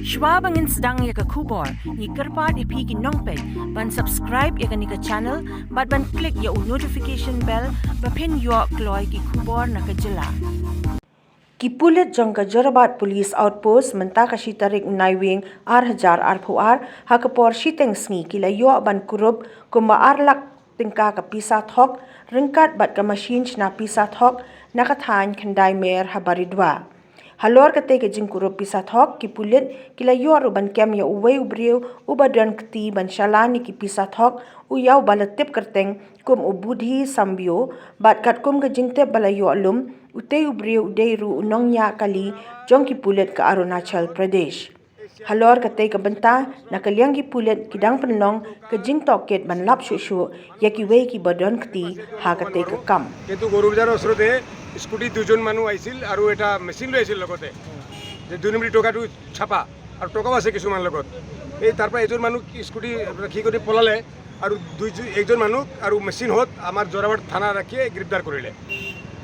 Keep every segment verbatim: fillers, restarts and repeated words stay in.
Shwa ba ngin sdang ïa ka khubor, ngi kyrpad ïa phi ki nongpeit ban subscribe ïa kane ka channel bad ban click ïa u notification bell ba phin ïoh kloi ki khubor na ka jylla. Ki pulit jong ka Jorabat Police Outpost mynta ka shi tarik u Naiwieng ar hajar arphew ar, ha ka por shiteng sngi ki la ïoh ban kurup kumba ar lak tyngka ka pisa thok, ryngkat bad ka mashin shna pisa thok na ka thaiñ Khyndai Mer ha Baridua. Halor katei ka jingkurup pisa thok, ki pulit ki la ïoh ruh ban kem ïa uwei u briew uba don kti ban shalan ïa ki pisa thok, u ïa uba la tip kyrteng kum u Budhi Sambio, bad katkum ka jingtip ba la ïoh lum, utei u briew u dei ruh u nongñiah kali jong ki pulit ka Arunachal Pradesh. Halor katei ka bynta, na ka liang ki pulit ki dang pynlong ka jingtohkit ban lap shuh shuh ïa kiwei kiba don kti ha katei ka kam. কিন্তু গৰুবজাৰৰ ওচৰতে স্কুটি দুজন মানুহ আহিছিল আৰু এটা মেচিন লৈ আহিছিল লগতে, যে দুই নম্বৰী টকাটো ছাপা আৰু টকাও আছে কিছুমান লগত। এই তাৰ পৰা এজন মানুহ স্কুটি ৰাখি কৰি পলালে আৰু দুইজন, একজন মানুহ আৰু মেচিন হত আমাৰ জোৰাবাট থানা আৰক্ষীয়ে গ্ৰেপ্তাৰ কৰিলে।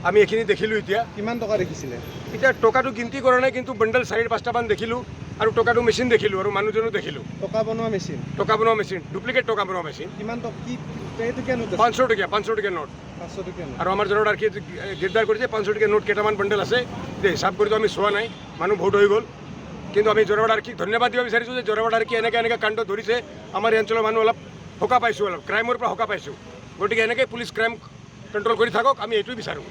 আমি এইখিনি দেখিলোঁ এতিয়া। কিমান টকা দেখিছিলে? এতিয়া টকাটো গিনতি কৰা নাই, কিন্তু বাণ্ডল চাৰি পাঁচটামান দেখিলোঁ আৰু টকাটো মেচিন দেখিলোঁ আৰু মানুহজনো দেখিলোঁ। টকা বনোৱা মেচিন? টকা বনোৱা মেচিন, ডুপ্লিকেট টকা বনোৱা মেচিন। কিমান টকা? কি, এইটো কিয় নোট আছে? পাঁচশ টকীয়া, পাঁচশ টকীয়া নোট। পাঁচশ টকীয়া নোট। আৰু আমাৰ জোৰাবাট আৰক্ষীয়ে গ্ৰেপ্তাৰ কৰিছে। পাঁচশ টকীয়া নোট কেইটামান বাণ্ডল আছে, দেই, হিচাপ কৰি আমি চোৱা নাই, মানুহ বহুত হৈ গ'ল। কিন্তু আমি জোৰাবাট আৰক্ষীক ধন্যবাদ দিব বিচাৰিছোঁ যে জোৰাবাট আৰক্ষীয়ে এনেকৈ এনেকৈ কাণ্ড ধৰিছে, আমাৰ এই অঞ্চলৰ মানুহ অলপ সকাহ পাইছোঁ, অলপ ক্ৰাইমৰ পৰা সকাহ পাইছোঁ। গতিকে এনেকৈ পুলিচ ক্ৰাইম কণ্ট্ৰল কৰি থাকক, আমি এইটোৱে বিচাৰোঁ।